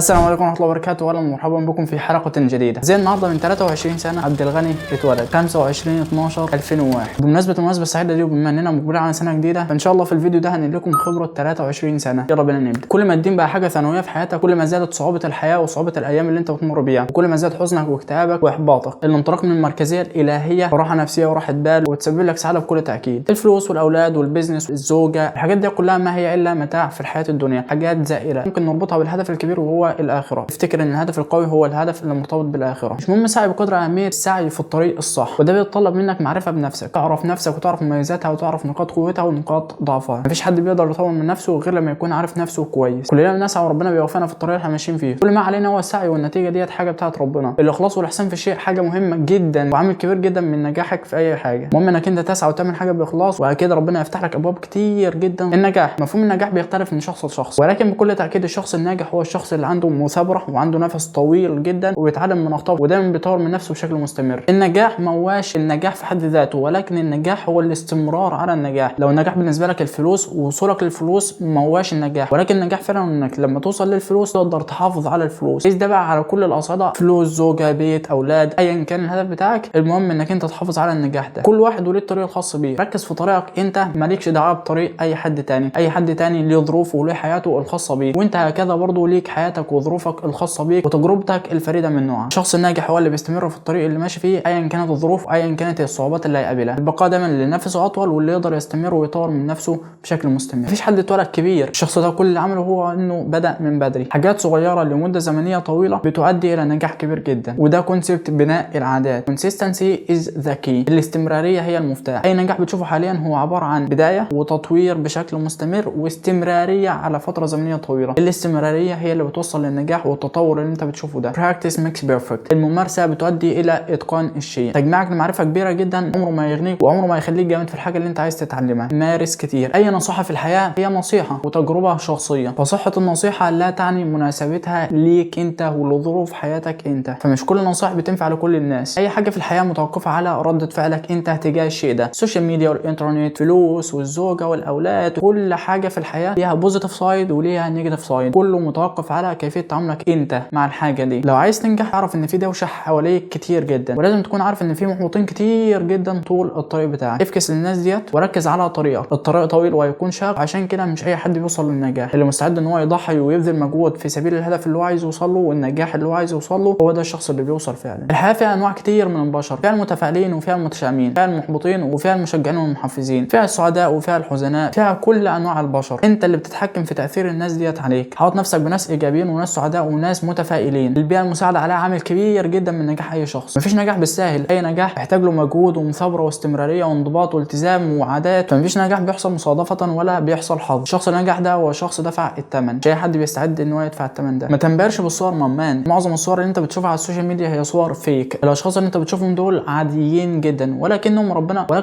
السلام عليكم ورحمة الله وبركاته، واهلا ومرحبا بكم في حلقة جديدة. زي النهارده من 23 سنة عبد الغني اتولد 25 12 2001. بمناسبة المناسبة السعيدة دي وبما اننا مقبلين على سنة جديدة، فان شاء الله في الفيديو ده هنقل لكم خبرة 23 سنة. يلا بينا نبدا. كل ما الدين بقى حاجة ثانوية في حياتك، كل ما زادت صعوبة الحياة وصعوبة الايام اللي انت بتمر بيها، وكل ما زاد حزنك واكتئابك واحباطك. الانطلاق من المركزية الالهية راحة نفسية وراحة بال وتسبب لك سعادة بكل تأكيد. الفلوس والاولاد وال business والزوجة، الحاجات دي كلها ما هي الا متاع في الحياة الدنيا، حاجات زائلة ممكن نربطها بالهدف الكبير وهو الاخرة. افتكر ان الهدف القوي هو الهدف اللي مرتبط بالاخرة. مش مهم السعي بقدر اهمية السعي في الطريق الصح، وده بيتطلب منك معرفة بنفسك، تعرف نفسك وتعرف مميزاتها وتعرف نقاط قوتها ونقاط ضعفها. مفيش حد بيقدر يطور من نفسه غير لما يكون عارف نفسه كويس. كلنا بنسعى وربنا بيوفقنا في الطريق اللي احنا ماشيين فيه. كل ما علينا هو السعي، والنتيجة ديت حاجة بتاعت ربنا. الاخلاص والاحسان في الشيء حاجة مهمة جدا وعامل كبير جدا من نجاحك في اي حاجة. المهم انك انت تسعى وتعمل حاجة باخلاص، واكيد ربنا يفتح لك ابواب كتير جدا. النجاح، مفهوم النجاح بيختلف من شخص لشخص، ولكن بكل تاكيد الشخص الناجح هو الشخص اللي عنده مثابره وعنده نفس طويل جدا وبيتعلم من اخطائه ودايما بيطور من نفسه بشكل مستمر. النجاح ما هواش النجاح في حد ذاته، ولكن النجاح هو الاستمرار على النجاح. لو النجاح بالنسبة لك الفلوس، ووصولك للفلوس ما هواش النجاح، ولكن النجاح فعلا انك لما توصل للفلوس تقدر تحافظ على الفلوس. قيس ده بقى على كل الاصعدة، فلوس، زوجه، بيت، اولاد، ايا كان الهدف بتاعك، المهم انك انت تحافظ على النجاح ده. كل واحد وليه الطريق الخاص بيه، ركز في طريقك انت، مالكش دعوه بطريق اي حد تاني. اي حد تاني ليه ظروفه وليه حياته الخاصة بيه، وانت هكذا برضه ليك حياتك وظروفك الخاصة بيك وتجربتك الفريدة من نوعها. الشخص الناجح هو اللي بيستمر في الطريق اللي ماشي فيه ايا كانت الظروف، ايا كانت الصعوبات اللي هيقابلها. البقاء دايما اللي نفسه اطول واللي يقدر يستمر ويطور من نفسه بشكل مستمر. مفيش حد اتولد كبير، الشخص ده كل اللي عمله هو انه بدا من بدري. حاجات صغيرة لمدة زمنية طويلة بتؤدي الى نجاح كبير جدا، وده concept بناء العادات. consistency is the key، الاستمرارية هي المفتاح. اي نجاح بتشوفه حاليا هو عبارة عن بداية وتطوير بشكل مستمر واستمراريه على فترة زمنية طويلة. الاستمرارية هي اللي بتوصل للنجاح والتطور اللي انت بتشوفه ده. practice makes perfect، الممارسة بتؤدي الى اتقان الشيء. تجميعك لمعرفة كبيرة جدا عمره ما يغنيك وعمره ما يخليك جامد في الحاجة اللي انت عايز تتعلمها. مارس كتير. اي نصيحة في الحياة هي نصيحة وتجربه شخصية، فصحه النصيحة لا تعني مناسبتها ليك انت ولظروف حياتك انت، فمش كل النصائح بتنفع لكل الناس. اي حاجة في الحياة متوقفه على رده فعلك انت تجاه الشيء ده. ال social media والانترنت، فلوس والزوجة والاولاد، كل حاجة في الحياة ليها positive side وليها negative side، كله متوقف على كيفية تعاملك انت مع الحاجة دي. لو عايز تنجح اعرف ان في دوشه حواليك كتير جدا، ولازم تكون عارف ان في محبطين كتير جدا طول الطريق بتاعك. افكس للناس ديت وركز على طريقك. الطريق طويل وهيكون شاق، عشان كده مش اي حد بيوصل للنجاح. اللي مستعد ان هو يضحي ويبذل مجهود في سبيل الهدف اللي هو عايز يوصل له والنجاح اللي هو عايز يوصل له، هو ده الشخص اللي بيوصل فعلا. الحياة فيها انواع كتير من البشر، فيها المتفائلين وفيها المتشائمين، فيها المحبطين وفيها المشجعين والمحفزين، فيها السعداء وفيها الحزناء، فيها كل انواع البشر. انت اللي بتتحكم في تاثير الناس ديت عليك. حاوط نفسك بناس ايجابيين وناس سعداء وناس متفائلين. البيئة المساعدة عليها عامل كبير جدا من نجاح اي شخص. مفيش نجاح بالساهل، اي نجاح يحتاج له مجهود ومثابره واستمراريه وانضباط والتزام وعادات. فمفيش نجاح بيحصل مصادفة ولا بيحصل حظ. الشخص اللي نجح ده هو شخص دفع الثمن، مش اي حد بيستعد ان هو يدفع الثمن ده. ما تنبهرش بالصور my man، معظم الصور اللي انت بتشوفها على ال social media هي صور fake. الاشخاص اللي انت بتشوفهم دول عاديين جدا، ولكن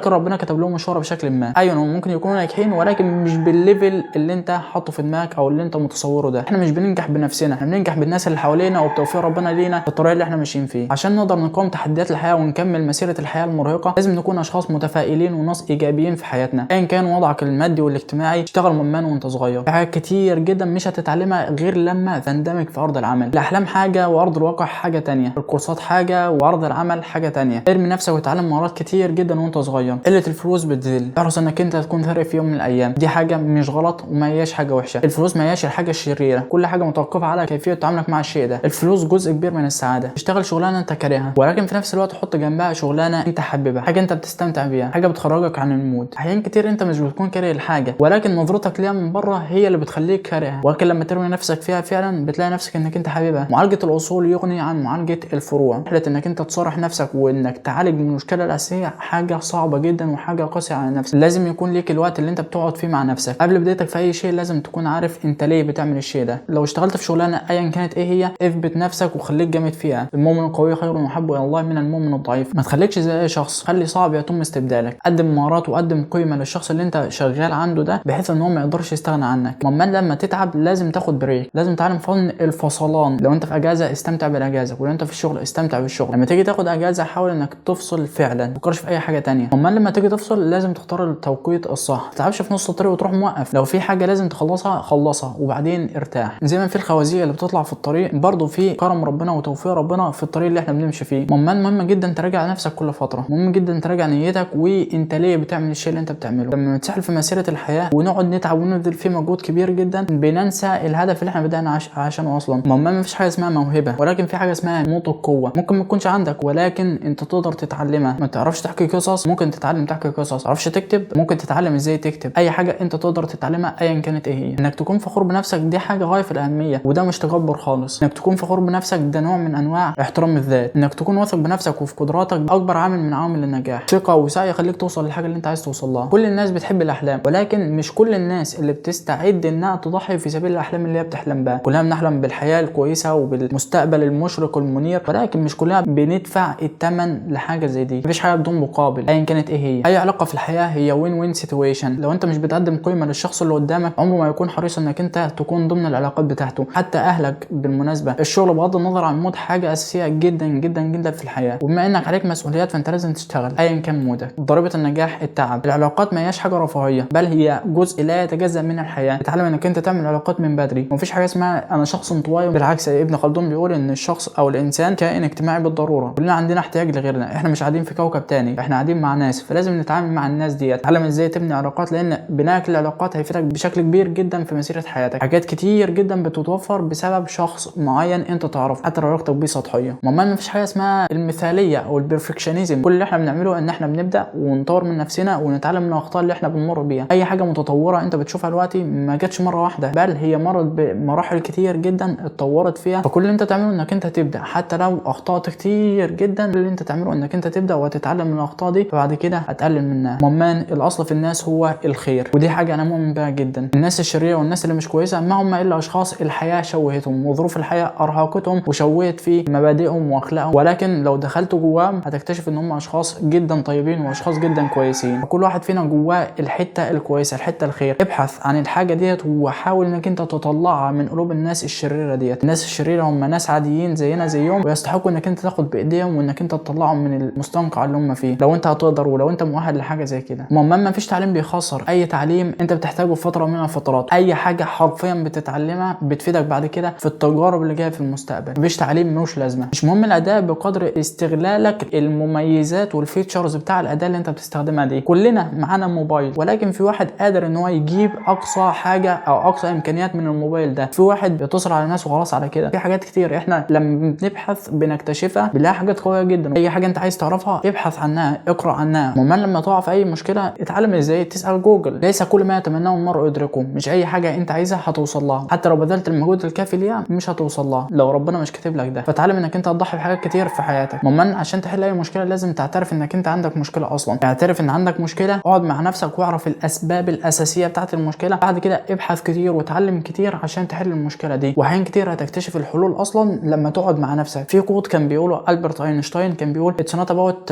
ربنا كتب لهم الشهرة بشكل ما. ايوه هم ممكن يكونوا ناجحين، ولكن مش بال level اللي انت حاطه في دماغك او اللي انت متصورة ده. احنا مش بننجح بنفسنا، احنا بننجح بالناس اللي حوالينا وبتوفيق ربنا لينا في الطريق اللي احنا ماشيين فيه. عشان نقدر نقاوم تحديات الحياة ونكمل مسيره الحياة المرهقه، لازم نكون اشخاص متفائلين وناس ايجابيين في حياتنا. ايا كان وضعك المادي والاجتماعي، اشتغل my man وانت صغير. في حاجات كتير جدا مش هتتعلمها غير لما تندمج في ارض العمل. الاحلام حاجة وارض الواقع حاجة تانية، الكورسات حاجة وارض العمل حاجة تانية. ارمي نفسك وتعلم مهارات كتير جدا وانت صغير. قلة الفلوس بتذل، احرص انك انت تكون ثري في يوم من الايام. دي حاجة مش غلط وما هياش حاجة وحشة. الفلوس ما هياش الحاجة الشريرة، كل حاجة متوقفه على كيفية تعاملك مع الشيء ده. الفلوس جزء كبير من السعادة. اشتغل شغلانة انت كارهها، ولكن في نفس الوقت حط جنبها شغلانة انت حاببها، حاجة انت بتستمتع بيها، حاجة بتخرجك عن ال mood. احيان كتير انت مش بتكون كاره الحاجة، ولكن نظرتك ليها من بره هي اللي بتخليك كارهها، ولكن لما ترمي نفسك فيها فعلا بتلاقي نفسك انك انت حاببها. معالجة الاصول يغني عن معالجة الفروع. رحله انك انت تصارح نفسك وانك تعالج المشكلة الاساسية حاجة صعبة جدا وحاجه قاسية على النفس. لازم يكون ليك الوقت اللي انت بتقعد فيه مع نفسك قبل بدايتك في اي شيء. لازم تكون عارف انت ليه بتعمل الشيء ده. لو اشتغلت في شغلانة ايا كانت ايه هي، اثبت نفسك وخليك جامد فيها. المؤمن القوي خير واحب الى الله من المؤمن الضعيف. ما تخليكش زي اي شخص، خلي صعب يتم استبدالك. قدم مهارات وقدم قيمة للشخص اللي انت شغال عنده ده، بحيث ان هو ما يقدرش يستغنى عنك. my man لما تتعب لازم تاخد break، لازم تتعلم فن الفصلان. لو انت في اجازه استمتع بالاجازة، ولو انت في الشغل استمتع بالشغل. لما تيجي تاخد اجازه حاول انك تفصل فعلا، ما تفكرش في اي حاجة تانية. my man لما تيجي تفصل لازم تختار التوقيت الصح، ما تتعبش في نص الطريق وتروح موقف. لو في حاجة لازم تخلصها خلصها وبعدين ارتاح. زي ما في الخوازيق الخوازيق اللي بتطلع في الطريق، برضه في كرم ربنا وتوفيق ربنا في الطريق اللي احنا بنمشي فيه. مهم جدا تراجع نفسك كل فترة، مهم جدا تراجع نيتك وانت ليه بتعمل الشيء اللي انت بتعمله. لما نتسحل في مسيره الحياة ونقعد نتعب ونبذل فيه مجهود كبير جدا، بننسى الهدف اللي احنا بدأنا عشانه اصلا. ما فيش حاجة اسمها موهبة، ولكن في حاجة اسمها نقطة قوة. ممكن ما تكونش عندك ولكن انت تقدر تتعلمها. ما تعرفش تحكي قصص، ممكن تتعلم تحكي قصص. ما تعرفش تكتب، ممكن تتعلم ازاي تكتب. اي حاجة انت تقدر تتعلمها ايا كانت ايه هي. انك تكون فخور بنفسك دي حاجة غاية في الاهمية، وده مش تكبر خالص. انك تكون فخور بنفسك ده نوع من انواع احترام الذات. انك تكون واثق بنفسك وفي قدراتك اكبر عامل من عوامل النجاح. ثقة وسعي يخليك توصل للحاجة اللي انت عايز توصل لها. كل الناس بتحب الاحلام، ولكن مش كل الناس اللي بتستعد انها تضحي في سبيل الاحلام اللي هي بتحلم بها. كلنا بنحلم بالحياة الكويسة وبالمستقبل المشرق المنير، ولكن مش كلنا بندفع الثمن لحاجة زي دي. مفيش حاجة بدون مقابل ايا كانت ايه هي. اي علاقة في الحياة هي win win situation. لو انت مش بتقدم قيمة للشخص اللي قدامك، عمره ما يكون حريص انك انت تكون ضمن العلاقات بتاعته، حتى اهلك. بالمناسبة الشغل بغض النظر عن ال mood حاجة اساسية جدا جدا جدا في الحياة، وبما انك عليك مسؤوليات فانت لازم تشتغل ايا كان mood ك. ضريبة النجاح التعب. العلاقات ما هياش حاجة رفاهية، بل هي جزء لا يتجزأ من الحياة. اتعلم انك انت تعمل علاقات من بدري. ومفيش حاجة اسمها انا شخص انطوائي، بالعكس ابن خلدون بيقول ان الشخص او الانسان كائن اجتماعي بالضرورة. كلنا عندنا احتياج لغيرنا، احنا مش قاعدين في كوكب تاني، احنا قاعدين مع ناس، فلازم نتعامل مع الناس دي. اتعلم ازاي تبني علاقات، لان بنائك للعلاقات هيفيدك بشكل كبير جدا في مسيره حياتك. حاجات كتير جدا بتتوفر بسبب شخص معين انت تعرفه، حتى لو علاقتك بيه سطحية. ما مفيش حاجة اسمها المثالية او ال perfectionism. كل اللي احنا بنعمله ان احنا بنبدا ونطور من نفسنا ونتعلم من الاخطاء اللي احنا بنمر بيها. اي حاجة متطورة انت بتشوفها دلوقتي ما جاتش مرة واحدة، بل هي مرت بمراحل كتير جدا اتطورت فيها. فكل اللي انت تعمله انك انت تبدا، حتى لو اخطات كتير جدا، كل اللي انت تعمله انك انت تبدا وتتعلم من الاخطاء دي، فبعد كده هتقلل منها. ممان الاصل في الناس هو الخير، ودي حاجة انا مؤمن بيها جدا. الناس الشريرة والناس اللي مش كويسة ما هم الا اشخاص الحياة شوهتهم وظروف الحياة ارهقتهم وشوهت في مبادئهم واخلاقهم، ولكن لو دخلت جواهم هتكتشف ان هم اشخاص جدا طيبين واشخاص جدا كويسين. كل واحد فينا جواه الحتة الكويسة، الحتة الخير. ابحث عن الحاجة ديت وحاول انك انت تطلعها من قلوب الناس الشريرة ديت. الناس الشريرة هم ناس عاديين زينا زيهم، ويستحقوا انك انت تاخد بايديهم وانك انت تطلعهم من المستنقع اللي هم فيه، لو انت هتقدر ولو انت مؤهل لحاجة زي كده. ما فيش تعليم بيخسر. اي تعليم انت بتحتاجه في فترة من الفترات، اي حاجة حرفيا بتتعلمها بتفيدك بعد كده في التجارب اللي جاية في المستقبل. مفيش تعليم ملوش لازمه. مش مهم الاداء بقدر استغلالك المميزات وال features بتاع الاداة اللي انت بتستخدمها دي. كلنا معانا موبايل، ولكن في واحد قادر ان هو يجيب اقصى حاجة او اقصى امكانيات من الموبايل ده، في واحد بيتصل على الناس وخلاص على كده. في حاجات كتير احنا لما بنبحث بنكتشفها، بنلاقي حاجات قوية جدا. اي حاجة انت عايز تعرفها ابحث عنها، اقرا عنها. المهم لما تقع في اي مشكلة اتعلم ازاي تسال جوجل. ليس كل ما يتمناه المرء يدركه. مش اي حاجة انت عايزها هتوصل لها، حتى لو بذلت المجهود الكافي ليها مش هتوصل لها لو ربنا مش كاتب لك ده. فتعلم انك انت هتضحي بحاجات كتير في حياتك. المهم عشان تحل اي مشكلة لازم تعترف انك انت عندك مشكلة اصلا. اعترف ان عندك مشكلة، اقعد مع نفسك واعرف الاسباب الاساسية بتاعت المشكلة، بعد كده ابحث كتير وتعلم كتير عشان تحل المشكلة دي. واحيان كتير هتكتشف الحلول اصلا لما تقعد مع نفسك. في quote كان بيقوله البرت اينشتاين، كان بيقول it's not about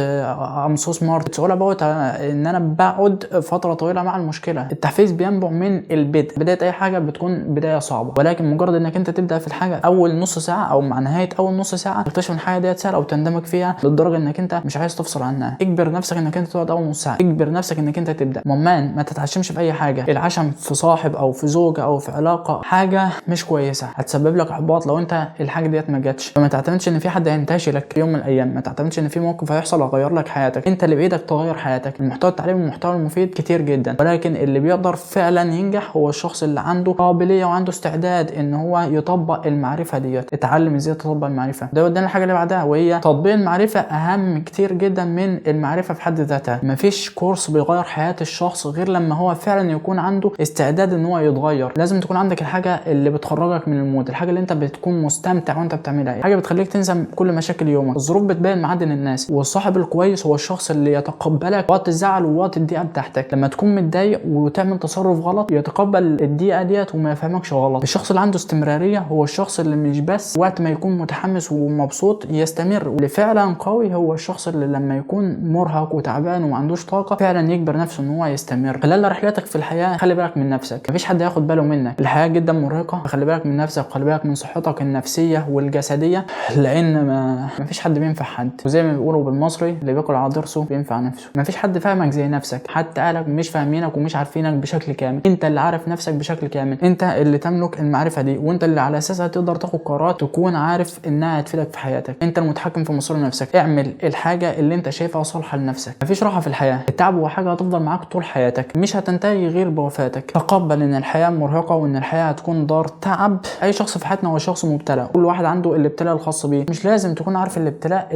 I'm so smart، it's all about ان انا بقعد فترة طويلة مع المشكلة. التحفيز بينبع من البدء. بداية اي حاجة بتكون بداية صعبة، ولكن مجرد انك انت تبدا في الحاجة اول نص ساعة او مع نهاية اول نص ساعة تكتشف ان الحاجة ديت سهلة وتندمج فيها للدرجة انك انت مش عايز تفصل عنها. اجبر نفسك انك انت تقعد اول نص ساعة، اجبر نفسك انك انت تبدا. ممان ما تتعشمش في اي حاجة. العشم في صاحب او في زوجه او في علاقة حاجة مش كويسة، هتسبب لك احباط لو انت الحاجة ديت ما جاتش. فما تعتمدش ان في حد هينتشلك في يوم من الايام، ما تعتمدش ان في موقف هيحصل هيغير لك حياتك، انت اللي بايدك تغير حياتك. المحتوى التعليمي والمحتوى المفيد كتير جدا، ولكن اللي بيقدر فعلا ينجح هو الشخص اللي عنده قابلية وعنده استعداد ان هو يطبق المعرفة ديت. اتعلم ازاي تطبق المعرفة. ده ودانا الحاجة اللي بعدها، وهي تطبيق المعرفة اهم كتير جدا من المعرفة في حد ذاتها. مفيش كورس بيغير حياة الشخص غير لما هو فعلا يكون عنده استعداد ان هو يتغير. لازم تكون عندك الحاجة اللي بتخرجك من ال mood، الحاجة اللي انت بتكون مستمتع وانت بتعملها، حاجة بتخليك تنسى كل مشاكل يومك. الظروف بتبين معادن الناس، والصاحب الكويس هو الشخص اللي يتقبلك وقت الزعل ووقت الضيقه بتاعتك. لما تكون متضايق وتعمل تصرف غلط يتقبل الضيقه ديت وما يفهمكش غلط. الشخص اللي عنده استمرارية هو الشخص اللي مش بس وقت ما يكون متحمس ومبسوط يستمر، واللي فعلا قوي هو الشخص اللي لما يكون مرهق وتعبان وما عندوش طاقة فعلا يجبر نفسه ان هو يستمر. خلال رحلتك في الحياة خلي بالك من نفسك، مفيش حد هياخد باله منك. الحياة جدا مرهقة، خلي بالك من نفسك وخلي بالك من صحتك النفسية والجسدية، لان ما مفيش حد بينفع حد. وزي ما بيقولوا بالمصري، اللي بياكل على ضرسه بينفع نفسه. مفيش حد فاهمك زي نفسك، حتى اهلك مش فاهمينك ومش عارفينك بشكل كامل. انت اللي عارف نفسك بشكل كامل، انت اللي تملك المعرفة دي. وانت اللي على اساسها تقدر تاخد قرارات تكون عارف انها هتفيدك في حياتك. انت المتحكم في مصير نفسك، اعمل الحاجة اللي انت شايفها صالحه لنفسك. مفيش راحة في الحياة، التعب هو حاجة هتفضل معاك طول حياتك، مش هتنتهي غير بوفاتك. تقبل ان الحياة مرهقة وان الحياة هتكون دار تعب. اي شخص في حياتنا هو شخص مبتلى، كل واحد عنده الابتلاء الخاص بيه. مش لازم تكون عارف الابتلاء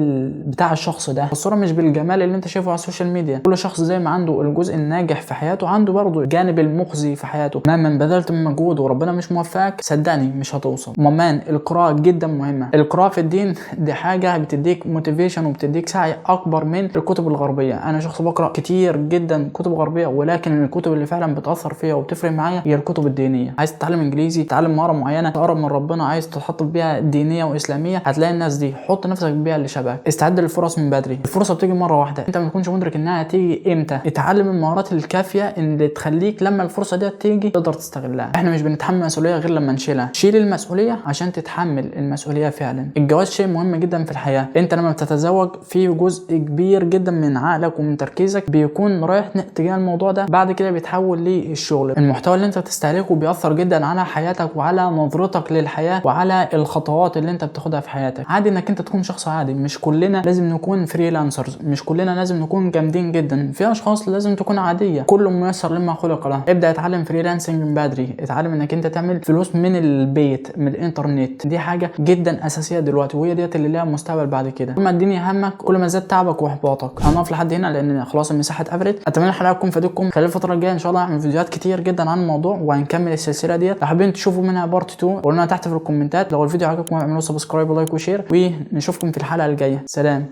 بتاع الشخص ده، الصورة مش بالجمال اللي انت شايفه على ال social media. كل شخص زي ما عنده الجزء الناجح في حياته عنده برضه الجانب المخزي في حياته. مهما بذلت من مجهود وربنا مش موفقك صدقني مش هتوصل. مامان القراءة جدا مهمة، القراءة في الدين دي حاجة بتديك motivation وبتديك سعي اكبر من الكتب الغربية. انا شخص بقرا كتير جدا كتب غربية، ولكن الكتب اللي فعلا بتاثر فيا وبتفرق معايا هي الكتب الدينية. عايز تتعلم انجليزي، تتعلم مهارة معينة، تقرب من ربنا، عايز تتحط في بيئة دينية واسلامية، هتلاقي الناس دي. حط نفسك في بيئة اللي شبهك، استعد للفرص من بدري. الفرصة بتيجي مرة واحدة، انت ما تكونش مدرك انها هتيجي امتى. اتعلم المهارات الكافيه اللي تخليك لما الفرصة دي تيجي تقدر تستغلها. احنا مش بنتحمل مسؤولية غير لما نشيلها. شيل المسؤولية عشان تتحمل المسؤولية فعلا. الجواز شيء مهم جدا في الحياة. انت لما بتتزوج في جزء كبير جدا من عقلك ومن تركيزك بيكون رايح تجاه الموضوع ده، بعد كده بيتحول للشغل. المحتوى اللي انت بتستهلكه بيأثر جدا على حياتك وعلى نظرتك للحياة وعلى الخطوات اللي انت بتاخدها في حياتك. عادي انك انت تكون شخص عادي، مش كلنا لازم نكون freelancers، مش كلنا لازم نكون جامدين جدا، في اشخاص لازم تكون عادية. كل ميسر لما خلق له. ابدا اتعلم freelancing من بدري، اتعلم انك انت تعمل فلوس من البيت من الانترنت، دي حاجة جدا اساسية دلوقتي وهي ديت اللي ليها مستقبل بعد كده. كل ما الدنيا همك كل ما زاد تعبك واحباطك. هنقف لحد هنا لان خلاص المساحة اتقفلت. اتمنى الحلقة تكون فادتكم. خلال الفترة الجاية ان شاء الله هعمل فيديوهات كتير جدا عن الموضوع وهنكمل السلسلة ديت. لو حابين تشوفوا منها part 2 قولوا لنا تحت في الكومنتات. لو الفيديو عجبكم اعملوا subscribe و like و share، ونشوفكم في الحلقة الجاية. سلام.